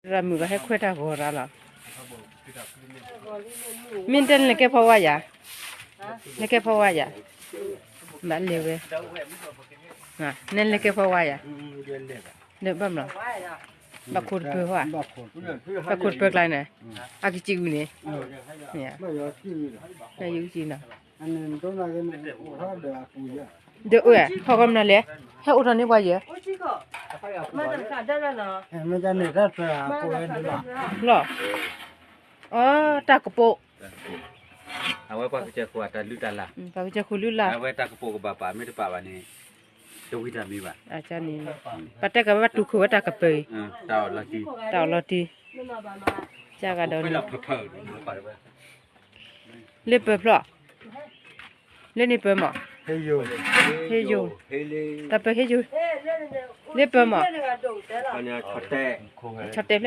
ရၤမုၣ်ကဟဲခွဲးတၢ်ဂီၤရၤလီၤ. မ့ၢ်တဲလဲၤကဲဖီဝါယၤ, လဲၤကဲဖီဝါယၤ, ဘၣ်လဲၤဝဲ, နဲလဲၤကဲဖီဝါယၤ, ဒီးဘၣ်မလီၤ, ဘၣ်ခိၣ်တပၢၤဝါ, ဘၣ်ခိၣ်တပၢၤကျါန့ၣ်, အကစံးဝံၤန့ၣ်, ယကစံးနီၤ, ဒီးအိၣ်ဟီၣ်ကမနၤလဲၣ်, ဟဲအိၣ်ထီၣ်န့ၢ်ပှၤယဲၢ်, လီၤ, အီ တၢ်ကပိာ်, အဝဲပှၤကစၢၢ်ခိၣ်အတၢ်လုၢ်တၢ်လၢ်, ပှၤကစၢၢ်ခိၣ်လုၢ်လၢ်, အဝဲတၢ်ကပိာ်ကဘၣ်ပာ် မ့ၢ်တပာ်ဘၣ်န့ၣ်, တဝံၤတၢ်မံၤဘၣ်, ပှၤတဲကဘၣ်တူၢ်ခိၣ်ဝဲတၢ်ကပၢၤအံၤ, တၢ်အီၣ်လီၤတံၢ်, တၢ်အီၣ်လီၤတံၢ်, ကဒီးန့ၣ်, လၢပၢၤဖျီၣ်, လၢန့ၣ်ပၢၤမး, ဟ့ယိာ်, တၢ်ပၢၤဟ့ယိာ်, လၢပၢၤမး,